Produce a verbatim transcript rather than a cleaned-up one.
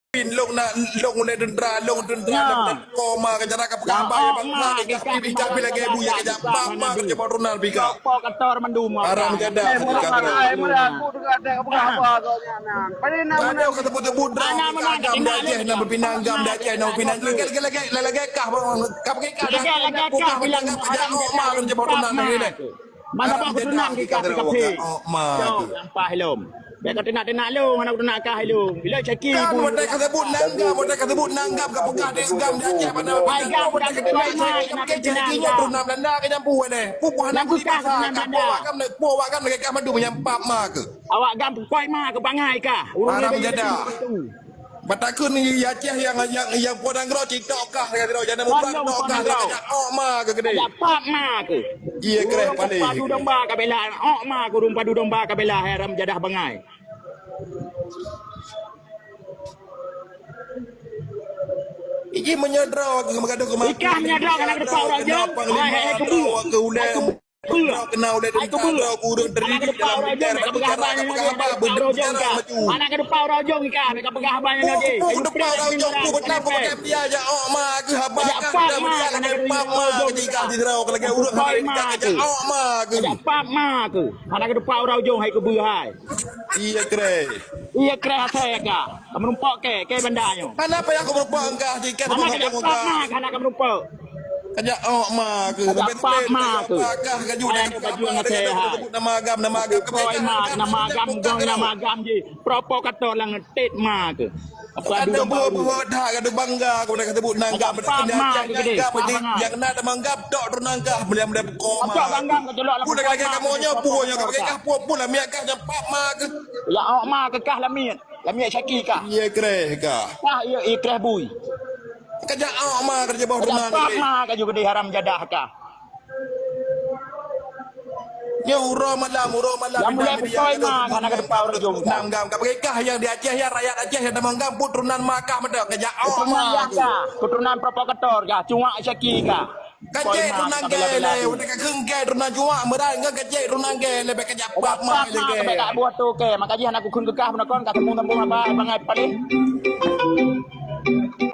Pin long na long uleh teuntara, long teuntara. Ya. Koma ka cara ka peugah haba ya bangsa, ka pih lagèe buya ka jak pap ma ka jebot runal pika. Pok kator mandum. Haram jadah. Meunan, meunan, aku teuka dak peugah haba agam nyan. Paling na meunan. Ada kata buta budra. Agam dak jeh na berpinang, agam dak jeh na berpinang. Lagèe, lagèe, lagèe, lagèe kah, ka pakai kah. Lagèe, lagèe kah bilang ka jak ma ka jebot runal ni. Mana bak keutunang di kah kafe. Oh, ma. Nyampah lom. Bèk ka teunak-teunak lom, hana keutunang kah lom. Bila caki. Kan watèe ka sebut nanggam, watèe ka sebut nanggam ka peugah di gam di Aceh pada. Hai gam, watèe ka teunak, teunak, teunak, teunak. Tunang Belanda ka nyampu watèe. Pupuh hana beli pasal. Ka puak agam, puak agam lagi kah madu nyampap ma ke. Awak gam pukoi ma ke bangai kah. Haram jadah. Batakheun di Aceh nyang, nyang, nyang po nanggroe TikTok kah, kah, kah, jangan mudah TikTok kah, kah, kah, ok ma ke gede. Kah jak pap ma ke. Iya, kreh paling. Padu domba ka bela, ok ma ke ureueng padu domba ka bela, hai haram jadah bangai. Iji meunyoe droe ke meugadoh keu mati. Ikah meunyoe droe kena keudeupak ureueng jong. Hai, hai, keubeuek. Hai, keubeuek. Kena ulèe teuntara, ureueng terdiri dalam militer, batu cara ka peugah haba, beudeueng cara maju. Hana keudeupak ureueng jong kah, ka peugah haba nyan lagèe. Pu, pu, keudeupak ureueng jong, pu, beutôi, pu, pakai media jak, ok ma ke haba kah, dah media lagèe pap ma ke, tinggal di Dirawa ke lagèe ureueng hana jak, ok ma ke. Jak pap ma ke. Hana keudeupak ureueng jong, hai keubeuek hai. Iya, kreh. Iya, kreh asai kah. Ka meurumpok ke, ke banda nyoe. Hana payah ku meurumpok engkah, jih ka meurumpok engkah. Hana ka meurumpok. Ka jak ok ma ke. Ka jak pap ma ke. Kah ka ju dah kah. Nama agam, nama agam. Pokok ma, nama agam, gong nama agam jih. Provokator lang tet ma ke. Apa ada buah-buah dah ka bangga, aku dah sebut nanggam. Pap ma ke gede. Yang kena nama agam, dok tu nanggam. Meliam-meliam koma. Apa gam-gam ke jelok lah. Pun lagi kamu nyoe, pun nyoe, kah pun lah miak kah nyang pap ma ke. Ya, ok ma ke kah lah miak. Lamiet syaki kah? Iya, kreh kah? Kah, iya, iya, kreh bui. Ka jak ok ma ka jebot tunang. Ka jak pap ma ka ju gede haram jadah kah? Ya, uroe malam, uroe malam. Yang mulai pukoi ma ka na ka depan ureueng jong kah? Tunang gam, ka bagi kah yang di Aceh, ya, rakyat Aceh yang tamong gam, pun turunan ma kah meudo, ka jak ok ma. Turunan ya kah? Keturunan provokator kah? Cuak syaki kah? Kacek tunang gèlè, udah ka kheun gèlè tunang juak, meurat ngon kacek tunang gèlè, bèk ka jak pap ma lé gèlè. Bèk ka buah tu ke, maka jih aneuk kukheun keu kah, peunakan ka sambung-sambung haba bangai paléh.